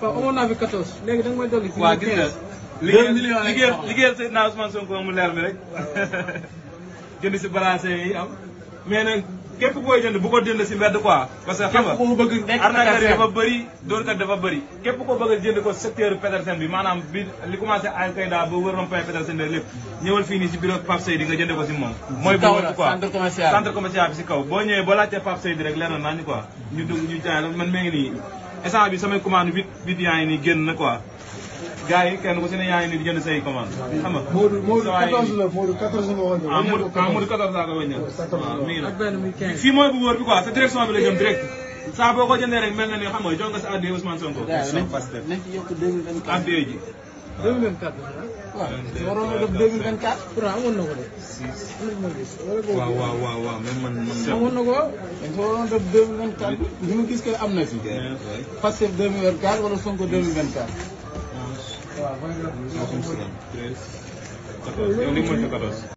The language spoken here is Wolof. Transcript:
waaw amoon naa fi 14 léegi da nga may dolli. waaw gis nga liggéeyal Seydina Ousmane Sonko mu leer mi rek jënd si balancé yi am mais nag képp booy jënd bu ko jënd si mbedd quoi. parce que xam nga arnaqueur dafa bëri dóorkat dafa bëri. képp ko bëgg a jënd ko secteur Petersen bi maanaam bi li commencé Alkayda ba wër rond-point Petersen bi lépp ñëwal fii nii si bureau Pape Seydi nga jënd ko si moom. mooy bu wër quoi centre commercial bi si kaw boo ñëwee boo laajtee Pape Seydi rek leer na naa ñu quoi ñu dugg ñu jaay man maa ngi nii instant bi samay commande vite yaa ngi nii génn na quoi. gars yi kenn ku si ne yaa ngi nii di jënd say commande xam nga. Modou 14 la Modou 14 nga wàññi. Modou 14 laa ko wàññi. waaw mi ngi nag fii mooy bu wóor bi quoi sa direction bi la jëm direct. saa boo ko jëndee rek mel na ni xam nga jox nga sa addiya Ousmane Sonko. nañ ci yokk 2024. addiya ji. 2024. waaw waroon na def 2024. pourtant amoon na ko de. waaw mais man. amoon na ko. dañ ko waroon def 2024 bi ñu gis que am na ci. Pastef 2024 wala Sonko 2024. waaw. yow li mu mën 14.